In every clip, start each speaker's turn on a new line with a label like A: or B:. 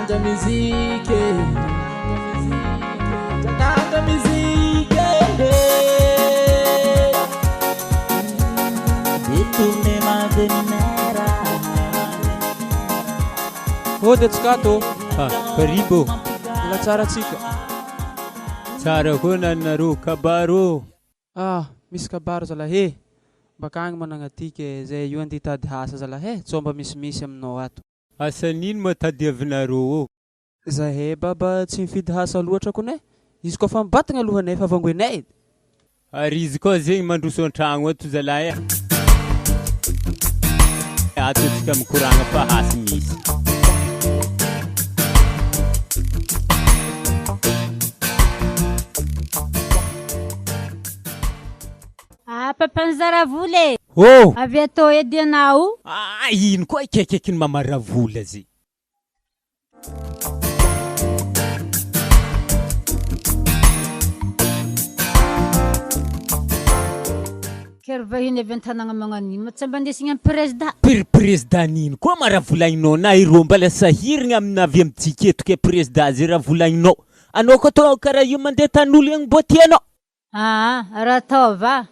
A: Dragandra musique Dragandra musique Détourner ma demi-mère.
B: Ody atsika ato ô.
C: Ah, karibo.
B: Mbola tsara atsika.
C: Tsara koa nanareo kabary ô.
B: Ah, misy kabary zalahy e. Bakagny managna tiky e, zay io andeha hitady asa zalahy e, tsao mba misimisy aminao ato.
C: Asa n'ino ma tadiavinareo ô?
B: Zahay baba tsy mifidy asa loatra kony e, izy koa fa mibatagna alohanay fa vangoenay edy.
C: Ary izy koa zegny mandroso an-tragno ato zalahy e. Ato antsika mikoragna fa hasy misy.
D: Ah papa nizara vola e!
C: Oh!
D: Avy atao edy ianao.
C: Ah ino koa ikaikaiky ny mama ravola ze.
D: Kary vahiny avy an-tanagna magnano ino ma tsy mba ndesigna am prezida.
C: Pr prezida nino koa ma raha volagninao na ireo mbala sahiragna amina avy amintsika eto ke prezida ze raha volagninao. Anao koa atao karaha io mandeha tan'olo igny mbô tianao.
D: Aa raha ataova.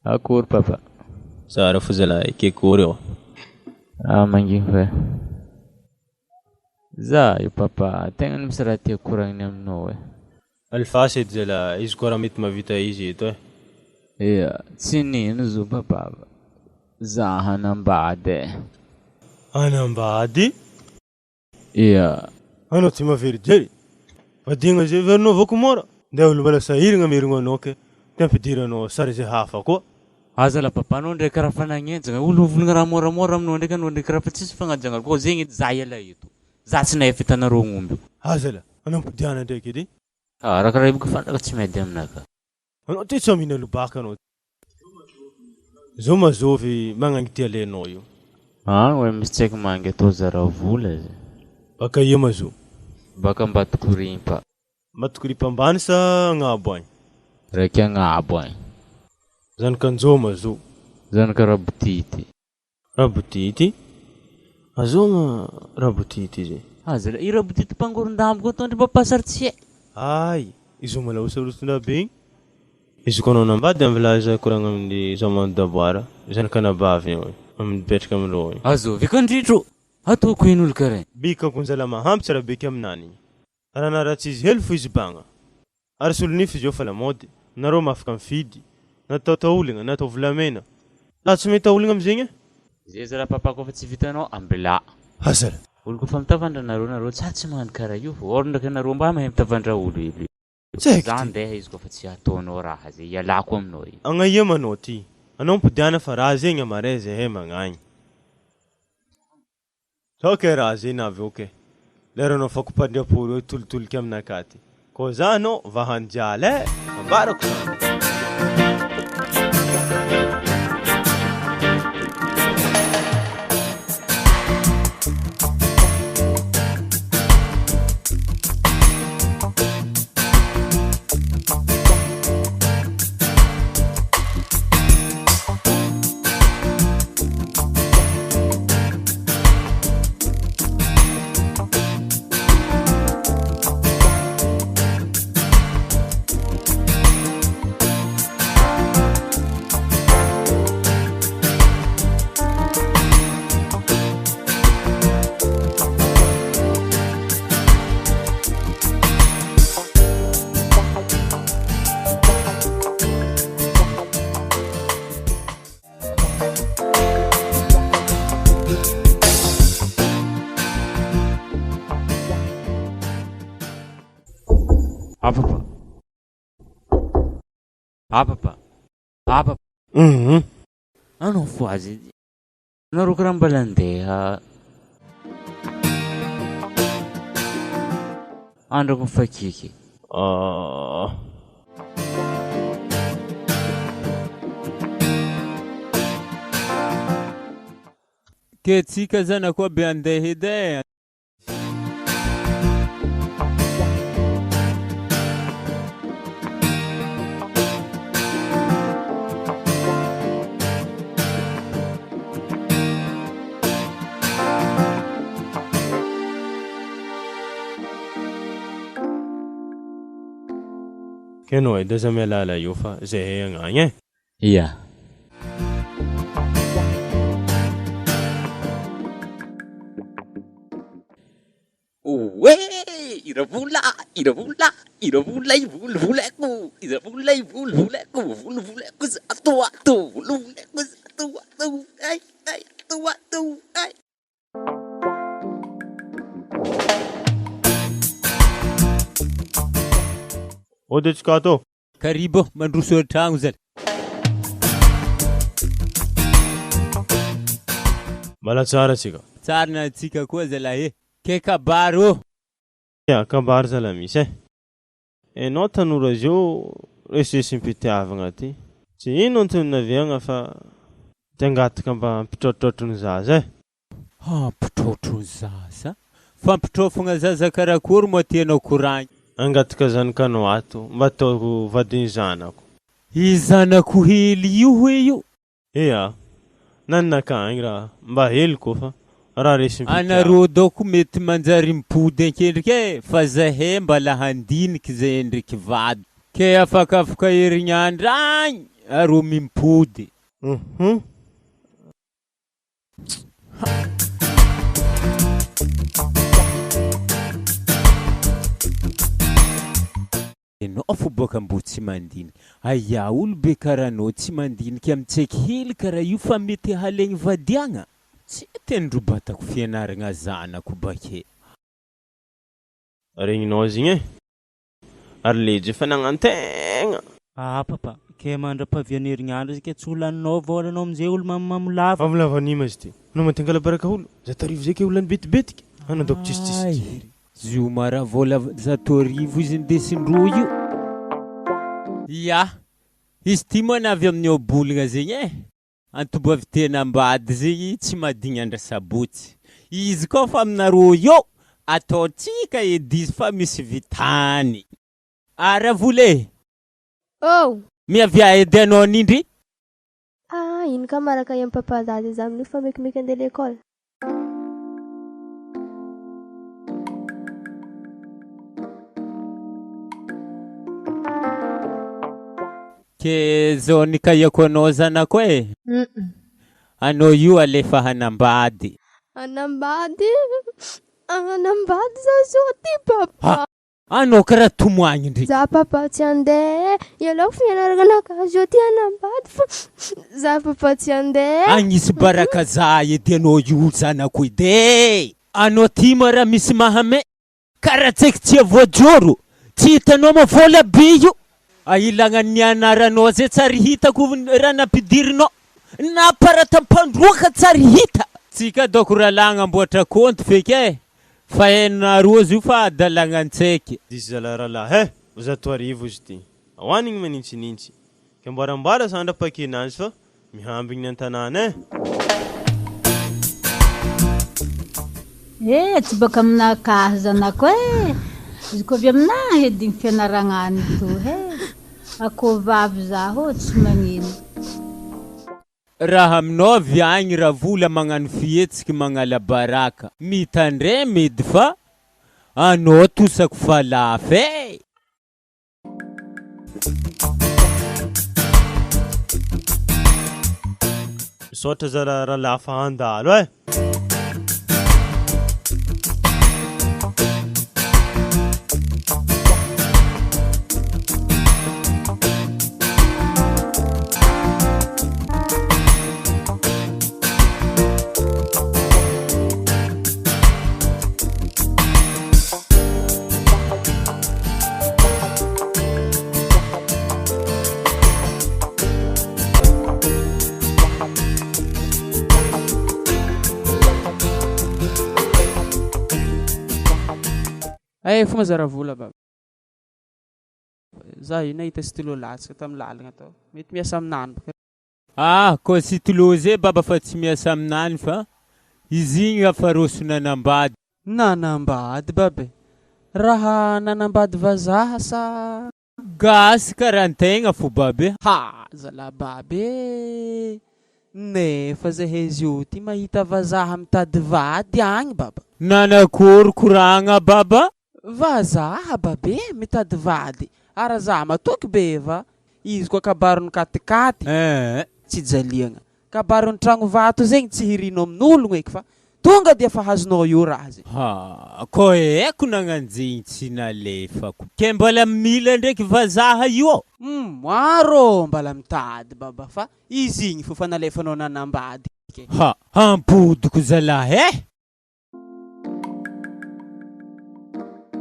E: Akory papa.
F: Tsara fo zalahy, kekory ô.
E: Ah manginy fa. Za io papa, tegna misy raha tiako koragnina aminao e.
F: Alefasa edy zalahy, izy koa raha mety mahavita izy eto e.
E: Ia, tsy nino zo papa fa za hanambady e.
F: Hanambady?
E: Ia.
F: Anao tsy mahaverijery? Vadiagna zay heverinao vao ko mora? Ndeha olo mbola sahiragna amerigna anao ke, te ampidiranao charge hafa koa.
E: Aza la papa anao ndraiky raha fa nagnenjagna, olo mivolagna raha moramora aminao ndraiky anao ndraiky raha fa tsisy fagnajagna koa zegny edy za hiala eto. Za tsy nahay fitanareo agnomby io.
F: Aza la, anao ampodiana ndraiky edy.
E: Ah, raha karaha io boka fantako tsy miady aminaka.
F: Anao ty tsy mihina lobaka anao. Zao ma zovy magnangy ty alenao io.
E: Agny oe misy tsaiky mangy atao zara vola zay.
F: Baka ia ma zo?
E: Baka Ambatokorimpa.
F: Ambatokorimpa ambany sa agnabo agny?
E: Raiky agnabo agny.
F: Zanakanjo ma zo?
E: Zanaka Rabotity.
F: Rabotity? Azao ma Rabotity zay?
E: Aza la, i Rabotity mpangoron-dambo koa ataondry mba pasary tsy hay.
F: Ay, izy io mbola ho sarotina be igny. Izy koa anao nanambady am village koragna amin'ny zaman daboara, zanakanabavy igny, amin'ny mipetraka amindreo igny.
E: Azovy kandritro, ataoko ino olo karaha igny.
F: Bika konjala mahampy tsara beky aminany igny. Raha naratsy izy hely fo izy banga. Ary solonify izy eo fa lamaody. Nareo mafaka mifidy. Na atao taolagna na atao volamena. Raha tsy mety taolagna amizegny e.
E: Zay zala papa kofa tsy vitanao ambilà.
F: Azala.
E: Olo kofa mitavandra nareo nareo tsa tsy magnano kara io fô or ndraiky nareo mba mahay mitavandra olo hely
F: Tsy haiko
E: za
F: ty.
E: ndeha izy kofa tsy ataonao raha zay ialako aminao io.
F: Agnaia manao ty. Anao ampodiana fa raha zegny amaray zahay magnagny. Zao kay raha zay navy eo kay. Leranao fakompandriapory eo tolotolika aminakahy ty. Koa za anao vahan-jaly eh! Ambarako zany.
E: Apapa. Apapa. Apapa.
F: Hum.
E: Anao fo azy. Nareo karaha mbola andeha. Andrako mifakiky.
F: Ah.
C: Ke tsika zanako aby andeha edy e.
F: K'enao edy aza mialala eo fa zahay agnagny e.
E: Ia. Oe! Iravola, iravola, iravola i volovolaiko, iravola i volovolaiko, volovolaiko za ato ato, volovolaiko za ato ato, ay ay ato ato ay.
F: Ody antsika ato.
C: Karibo, mandroso an-tragno zany.
F: Mbala tsara tsika.
C: Tsara na antsika koa zalahy e. Ke kabary ô.
F: Ya, kabary zalahy misy e. Enao tanora zio resiresim-pitiavagna ty. Tsy ino antony naviagna fa te hangataka mba hampitraotraotro ny zaza e.
C: Hampitraotro ny zaza? Fampitraofagna zaza karakory moa tianao koragny?
F: Hangataka zanakanao ato mba ataoko vadin'ny zanako.
C: I zanako hely io hoe io?
F: Ea, na ny naka agny raha mba hely koa fa raha resim-pitiavana.
C: Anareo daoko mety manjary mipody ankendriky e, fa zahay mbala handiniky zay endriky vady. Ke afakafaka herignandro agny areo mimpody.
F: Uhum.
C: Enao fo boka mbo tsy mandinika. Aia olo be kara anao tsy mandinika mitseky hely kara io fa mety halegny vadiagna? Tsy tendrobatako fianaragna zanako bake.
F: Regninao izy igny e! Ary lejy efa nagnantegna.
A: Aa papa, kay mandra-pahavian'ny herignandro izy kay tsy ho laninao vôla anao amizay olo mamomamo lava.
F: Mamo lava anima izy ty. Anao maty angala baraka olo. 1100 zay kay ho lany betibetiky. Anao daoko tsisy tsisy
C: Ay,
F: jery.
C: zoma raha vôla 100 izy indesindroa io. Ya, izy ty moa navy amin'ny ohabolagna zegny e. Antoboavy tena ambady zegny tsy madigny andra sabotsy. Izy koa fa aminareo eo, ataontsika edy izy fa misy vitany. Ah Ravola e!
G: Oh!
C: Miavia edy anao nindry.
G: Ah, ino ka maraka i papa za zay za amin'io fa mekimeky andeha l'école.
C: Ke zao nikaiako anao zanako e! Anao io alefa hanambady.
G: Hanambady? Hanambady za zao ty papa.
C: Anao karaha tomoagny ndry.
G: Za papa tsy andeha e! Ialao fianarana anakahy zao ty hanambady fa za papa tsy andeha e!
C: Agnisy baraka za edy anao io zanako edy e! Anao ty ma raha misy mahamay Karaha tsaiky tsy voajoro, tsy hitanao ma vola be io. Ahilagna ny anaranao zay tsary hitako raha nampidirinao, na aparatam-pandroaka tsary hita. Tsika doko rahalahy agnamboatra kaonty feky e, fa hainareo izy io fa hadalagna antsaiky.
F: Diso zalahy rahalahy eh! 1100 izy ity. Ahoanigny manintsinintsy. Ke amboaramboara sandra paquet-nazy fa Mihambigny ny an-tanàna eh!
D: Eh, tsy baka aminakahy zanako eh! Izy koa avy aminahy edy ny fianaragna any to eh! Akoho vavy zaho ô tsy magnino.
C: Raha aminao avy agny ravola magnano fihetsiky magnala baraka mitandrema edy fa anao tosako falafa eh!
F: Misaotra zara rahalahy fa handalo eh.
B: Eh, fomba zara vola baba. Za io nahita stylo latsaka tamin'ny lalagna tao. Mety miasa aminany baka.
C: Ah, koa stylo zay baba fa tsy miasa aminany fa izy igny afa roso nanambady.
B: Nanambady baba e! Raha nanambady vazaha sa.
C: Gasy karaha antegna fo baba e.
B: Ha! Zalahy baba e! Nefa zahay zio ty mahita vazaha mitady vady agny baba.
C: Nanakory koragna baba?
B: Vazaha baba e mitady vady. Ary za matoky be va, izy koa kabarin'ny katikaty tsy jaliagna, kabarin'ny tragno vato zegny tsy hirinao amin'ologno eky fa tonga dia fa hazonao eo raha zegny.
C: Ha, ko haiko nagnano zegny tsy nalefako. Ke mbola mila ndraiky vazaha io ô?
B: Humm, maro mbala mitady baba fa izy igny fo fa nalefanao nanambady ke.
C: Ha, hampodiko zalahy eh!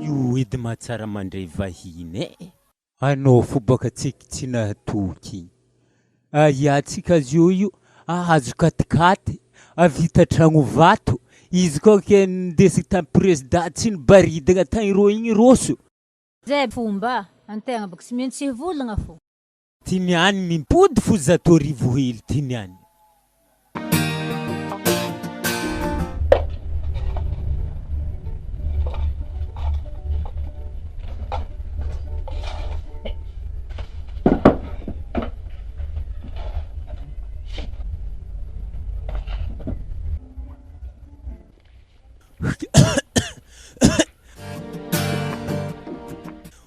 C: Io edy mahatsara mandray vahiny e! Anao fo baka tsaiky tsy nahatoky. Aia tsika azy eo io ahazo katikaty, avita tragno vato, izy koa ke nindesiny tamy prezida tsy nibaridagna tagny rô igny roso.
D: Zay fomba antegna baka tsy maintsy hivolagna fô.
C: Ty niany mimpody fo 1100 hely ty niany.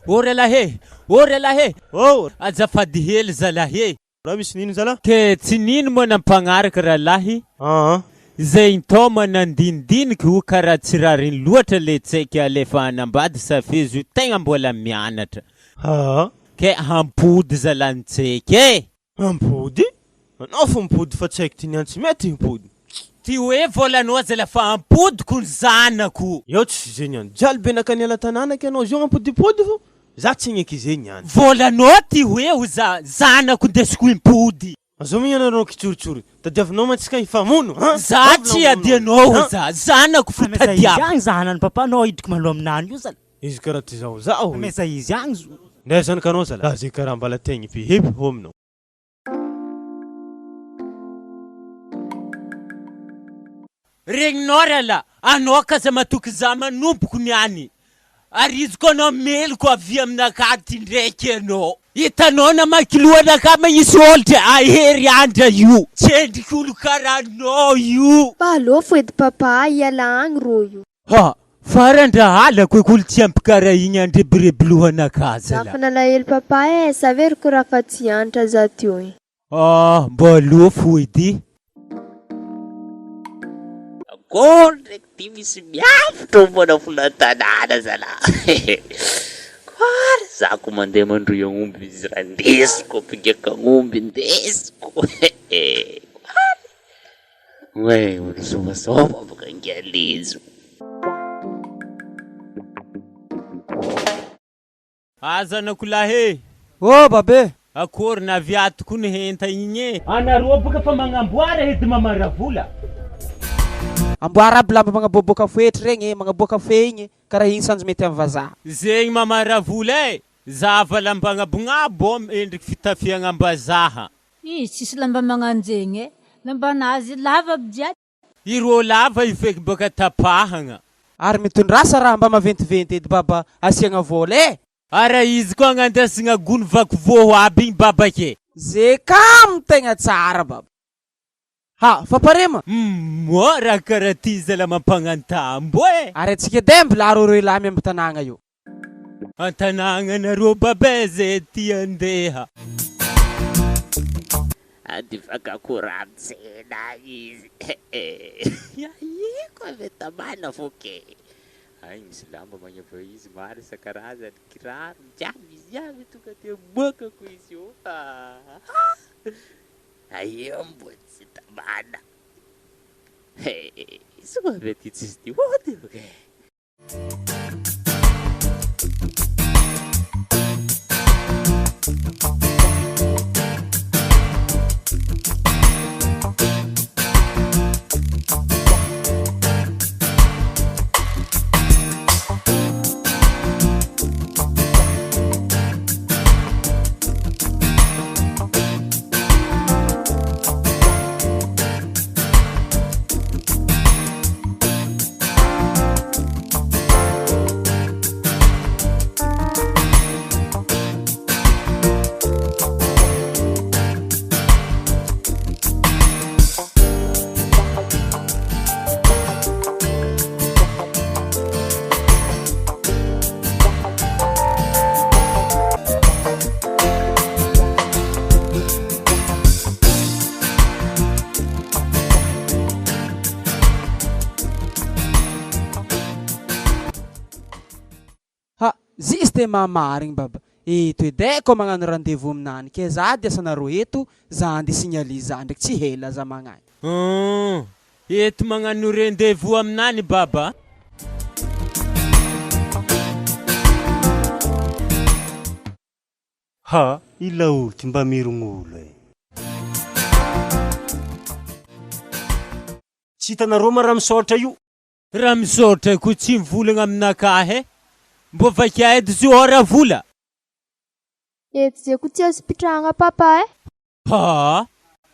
C: Ô ralahy e! Ô ralahy e!
F: Ô!
C: Azafady hely zalahy e!
F: Raha misy nino zalahy?
C: Ke tsy nino moa nampagnaraka ralahy?
F: Aa.
C: Zay ntaoma nandinidiniky ho karaha tsy rariny loatra le tsaiky alefa hanambady safezo io tegna mbola mianatra.
F: Aa.
C: Ke hampody zalahy ny tsaiky e!
F: Hampody? Anao fo mipody fa tsy haiko ty niany tsy mety hipody.
C: Ty hoe volanao zala fa ampodiko ny zanako.
F: Eo tsy ze niany. Jaly be naka niala tanàna ke anao zio ampodipody fo. Za tsy agneky ze niany.
C: Volanao ty hoe ho za zanako ndesiko himpody.
F: Azao mihina anareo kitsorotsory. Tadiavinao mantsy ka hifamono an!
C: Za tsy adianao ho za zanako fo
A: Amesa izy
C: tadiaviko.
A: agny za hanany papa nao hidriky maloha aminany io zala.
F: Izy karaha ty zaho zaho e.
A: Amesa izy agny zo.
F: Ndray zanakanao zala. Za ze karaha mbala tegny mpihepy ho aminao.
C: Regninao ralah, anao k'aza matoky za manompoko niany, ary izy koa anao meloko avy aminakahy ty ndraiky anao. Hitanao namaky lohanakahy magnisy olitra ahery andra io, tsy endriky olo karaha anao io.
G: Fa aleo fo edy papa hiala agny rô io.
C: Ha! Farany raha halako eky olo tsy ampy karaha igny andrebireby lohanakahy
G: Za
C: zalahy.
G: fa nalahelo papa eh, saveriko raha fa tsy hianatra za teo eh.
C: Ah! Mba aleo edy.
E: Akory ndraiky ty misy miavotra manafola tanàna zalahy. Koary za ko mandeha mandroy agnomby izy raha ndesiko ampigeko agnomby ndesiko. Koary. Oay olo somasoma boka ngialezo.
C: Ah zanako lahy e!
B: Ô babe!
C: Akory navy ato koa ny henta igny e! Anareo boka fa magnamboara edy mamaravola.
B: Amboara aby lamba magnaboaboaka foetry regny e, magnaboaka fe igny e, karaha igny sanjy mety am vazaha.
C: Zegny mamaravola e! Zava lamba agnabognabo am endriky fitafiagnam-bazaha.
D: Izy tsisy lamba magnanjegny e, lambanazy lava aby jiaby.
C: Ireo lava io feky baka tapahagna.
B: Ary mitondrasa raha mba maventiventy edy baba asiagna vôla e!
C: Ara izy koa agnandrasagna gony vaky voho aby igny baba ke.
B: Ze kamo tegna tsara baba. Ha, fa pare ma?
C: Humm, raha karaha ty zala mampagnantambo e!
B: Ary antsika demby la rô roe lahy miamby tanagna io.
C: An-tanàgna nareo babe ze ty andeha.
E: Adifakako ratsena izy eh. Aiko ave tamana fô ke. Ay misy lamba magneva izy maro isan-karazany, kiraro jiaby izy jiaby tonga de aboakako izy io ah. Aia mbô tsy tamana. Izy koa ave ty tsisy ty ody ke.
B: te mahamarigny baba. Eto edy e kô magnano rendez-vous aminany ke za de asanareo eto za andeha signaler za ndraiky tsy hela za magnagny.
C: Hum, eto magnano rendez-vous aminany baba.
H: Ha, i laolo ty mba mirogn'olo e. Tsy hitanareo ma raha misaotra io?
C: Raha misaotra ko tsy mivolagna aminakahy e! Mbô vakia edy zo ravola.
G: Eto zay ko tsy azo pitrahagna papa eh.
C: Haa!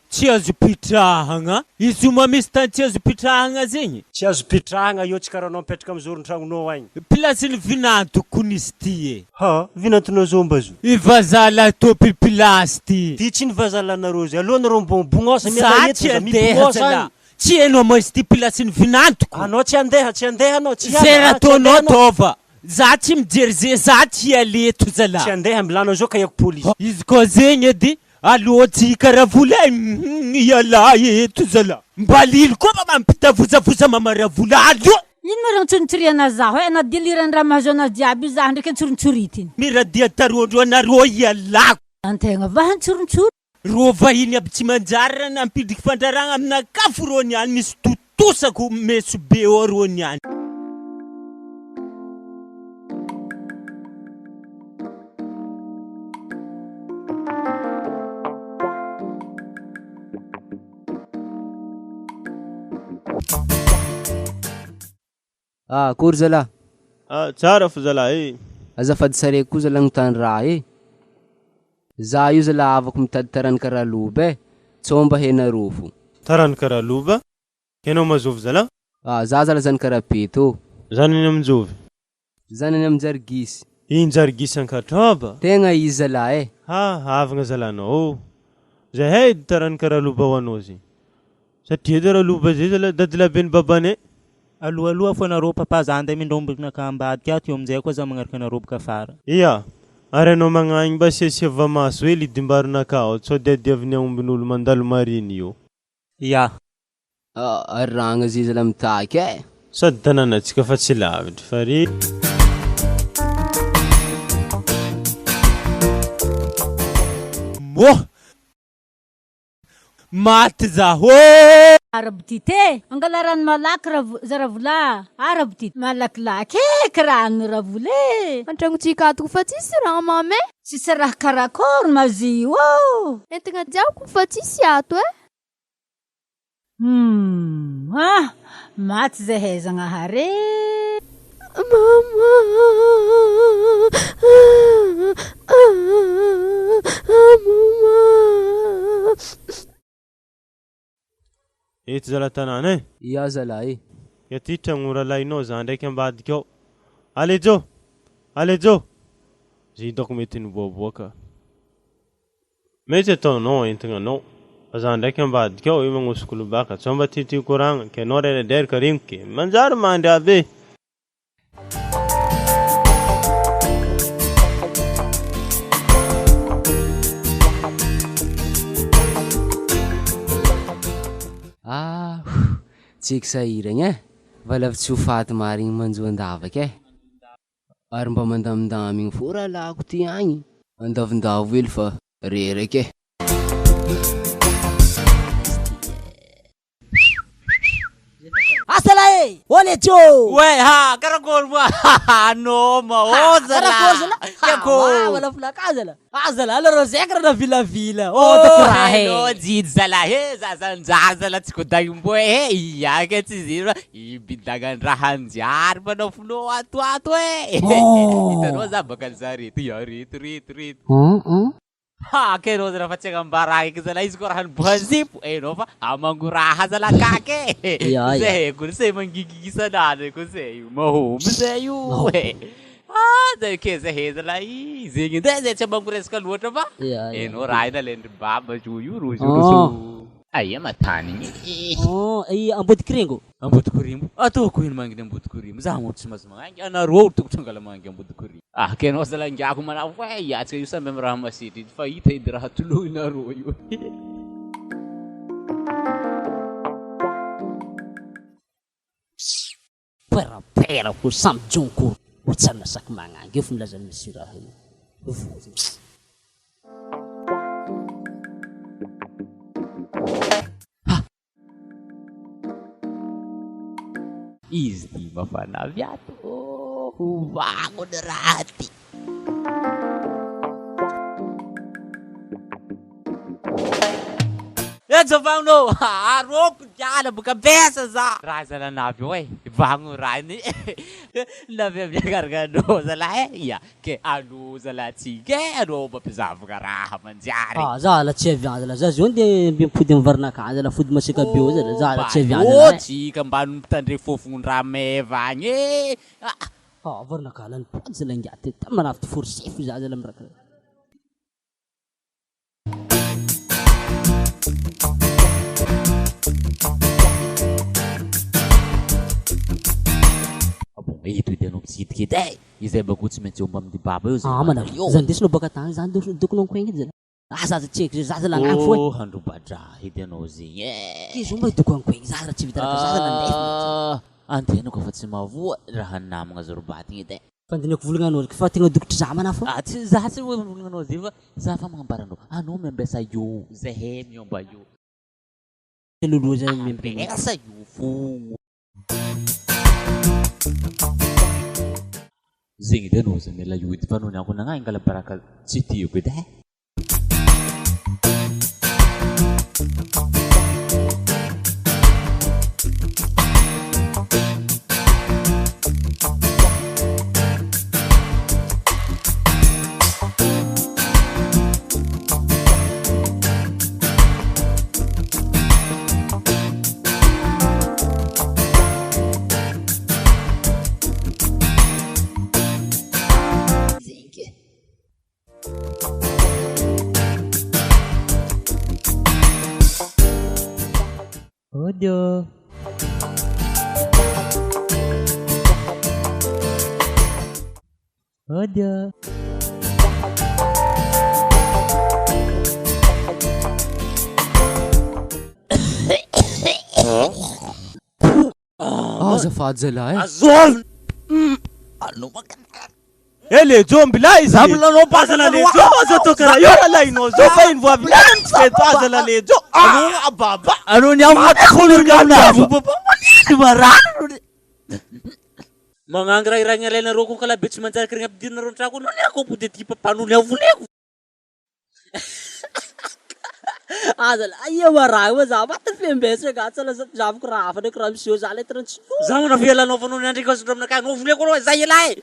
C: Tsy azo pitrahagna? Izy io ma misy tany tsy azo pitrahagna zegny?
H: Tsy azo pitrahagna io tsy karaha anao mipetraka amin'ny zoron-tragnonao agny.
C: Place-n'ny vinanto kony izy ty e.
H: Haa! Vinantonao zao mba zo.
C: I vazaha lahy tompony place ty.
H: Ty tsy ny vazaha lahinareo zay. Aleo nareo mibôgnobôgnosa miala
C: Za
H: eto
C: tsy
H: za
C: andeha
H: mibôgnôsa
C: zalahy.
H: agny.
C: Tsy hainao ma izy ty place-n'ny vinantoko.
H: Anao tsy andeha, tsy andeha anao, tsy
C: Zay
H: hiala,
C: raha
H: ah, tsy andeha
C: ataonao
H: anao.
C: ataova. Za tsy mijery ze za tsy hiala eto zalahy.
H: Tsy andeha, milanao zao kaiako polisy.
C: Izy koa zegny edy aleo tsy hikaravola e hum ialahy eto zalahy. Mba lilo koa mba mampitavozavoza mama ravola aleo.
D: Ino ma raha antsorintsoriana zaho e, na dia liran'ny raha mahazo anazy jiaby io zaho ndraiky antsorintsoritina.
C: Miradia taroandro anareo ialahy.
D: Antegna va antsorintsori.
C: Rô vahiny aby tsy manjary raha nampidriky fandraragna aminakafo rô niany misy totosako meso be ao rô niany.
I: Ah, akory zalah.
F: Ah, tsara fo zalah eh.
I: Azafady sareko koa zalah agnontany raha eh. Za io zalah havako mitady taranaka raloba eh. Tsô mba hainareo fo.
F: Taranaka raloba? Enao mazovy zalah?
I: Ah, za zalah zanaka rapeto ô.
F: Zanany aminjovy?
I: Zanany aminjarigisy.
F: Injarigisy ankatraba?
I: Tegna izy zalah eh.
F: Ha, havagna zalah anao ô. Zahay edy taranaka raloba ho anao zegny. Satria edy raloba zay zalah dadilaben'i babanay.
A: Alohaloha fo anareo papa za andeha mindrombonaka ambadika ato eo aminjay koa za magnaraka anareo boka afara.
F: Ia, ary anao magnagny mba asiasiava maso hely hidimbarinakà ao sao de adiavin'ny aombin'olo mandalo mariny io.
A: Ia.
I: Ary ragna zay zala mitaky eh.
F: Sady tanànantsika fa tsy lavitry fa re.
C: Moa! Maty zaho ô!
D: Arabo ty te! Angala rano malaky ravo zaravola arabo ty malakilaky eky rano ravola e!
G: Antragnontsika ato koa fa tsisy raha mamy e!
D: Tsisy raha karakôry ma zy io ô!
G: Entigna jiaby koa fa tsisy ato e!
D: Humm ah! Maty zahay Zagnahary e!
G: Mama mama.
F: Eto zalahy tanàna e!
I: Ia zalahy e!
F: Aty tragno rahalahinao za ndraiky ambadika ao. Alejo! Alejo! Zay dôko mety niboaboaka. Mety ataonao entigna anao fa za ndraiky ambadika ao io magnosoko lobaka sao mba tiatia koragna ke anao reradreraka regniko ke manjary mandry aby e.
I: Ah! Tsy eky sahiragna eh! Valavo tsy ho faty marigny manjo an-davaka eh! Ary mba mandamindamigny fô rahalahiko ty agny. Andavondavo hely fa reraka e.
J: Asa lah e! Ô letio!
E: Ouais ha karakory moa anao ma ô zala!
J: Karakory zala!
E: Tiako!
J: Wa wala folaka zala! Ah zala aleo rô zay karaha navilavila ô dako raha e!
E: Anao jijy zala he zazanjaza zala tsy kodagnim-boe he ia ke tsy izy fa ibidagan-draha anjary manao Lo ato ato e! Hitanao za baka nizareto ia reto reto reto. Ha kay enao zala fa tsy agnambara eky zala izy koa raha niboha zipo enao fa amangoraha zala kaky e! Zay kony se mangigy isan'andro kony se io mahomby zay io e! Ah zay ke zay zala i zegny ndray zay tsy amango resaka loatra fa enao raha io nalain-dry baba zo io rozy io rozy io. Aia ma tany igny e!
J: I Ambodikorimbo.
E: Ambodikorimbo? Ataoko ino manginy Ambodikorimbo? Za moa tsy mahazo magnangy, anareo tokotry angala magnangy Ambodikorimbo. Ah k'enao zalahy ingiako manafo eh, iatsika io samby amy raha masetry fa hita edy raha toloinareo io.
J: Perapera fo samy jonkoro. Ohatran'ny masaky magnangy eo fo milazan'i monsieur raha io. Vozony.
E: Ha! Izy ty mafana avy ato ô! Ho vagnona raha ty.
J: Eja vagno ô! Aroko niala boka besa za.
E: Raha zala navy eo e! Vagno raha ny navy avy agarganao zalahy e! Ia! Ke alou zalahy tsika e! Anao mampizavogna raha manjary.
J: Ah za la tsy avy any zala, za zao nde mbe mipody am varinakà zala, fody masiaka be eo zala, za la tsy avy any zala e.
E: Tsika mba mitandre fofognon-draha meva agny e! Ah!
J: Ah varinakà la nipody zala ngiahy ty, ta manafty forisefo za zala mirakira.
E: Bon, eto edy anao mitsidika edy e! Izay bako tsy maintsy omba amin'ny baba eo zay
J: Ah manao,
E: io.
J: za ndesinao baka tany za ndokony ankoegny edy zala. Ah zaza tsy haiko zay, zaza lagnagny fo e.
E: Oh handroba-draha edy anao zegny e!
J: Ke zo mba doko ankoegny, zaza raha tsy vita raha zaza nandefa mihitsy.
E: Ah, antegna koa fa tsy mahavoa raha namagna zorobatigna edy e.
J: Fandinihako volagna anao fa tegna dokotry za mana fô.
E: Ah tsy za tsy hoe mivolagna anao zay fa za fa magnambara anao, anao miambesa io, zahay miomba io.
J: Loloha zay miambena.
E: Ambesa io fogno. Zegny edy anao zay miala io edy fa anao niako nagnano angala baraka tsy tiako edy eh.
J: Ody ô. Ody ô.
I: Azafady zalahy e.
E: Azovy!
A: Eh le Joe mbilay izy.
E: Za
A: Aza la le Joe aza atao karaha io rahalahinao zao fa iny voavy lany tsy eto aza la le Joe. Ah baba.
E: Anao ny avo Magnangy raha iragny alainareo ko kalabe tsy manjary kirigny ampidirinareo an-tragno anao ny ako ampody aty papanao ny avoleko.
J: Aza la ia ma raha io ma za maty fiambesana ka tsy lasa zavoko raha hafa ndraiky raha miseho za lettre tsy
E: Za manao fialanaovanao ny andrika azondro aminakahy anao voleko aloha zay elahy e.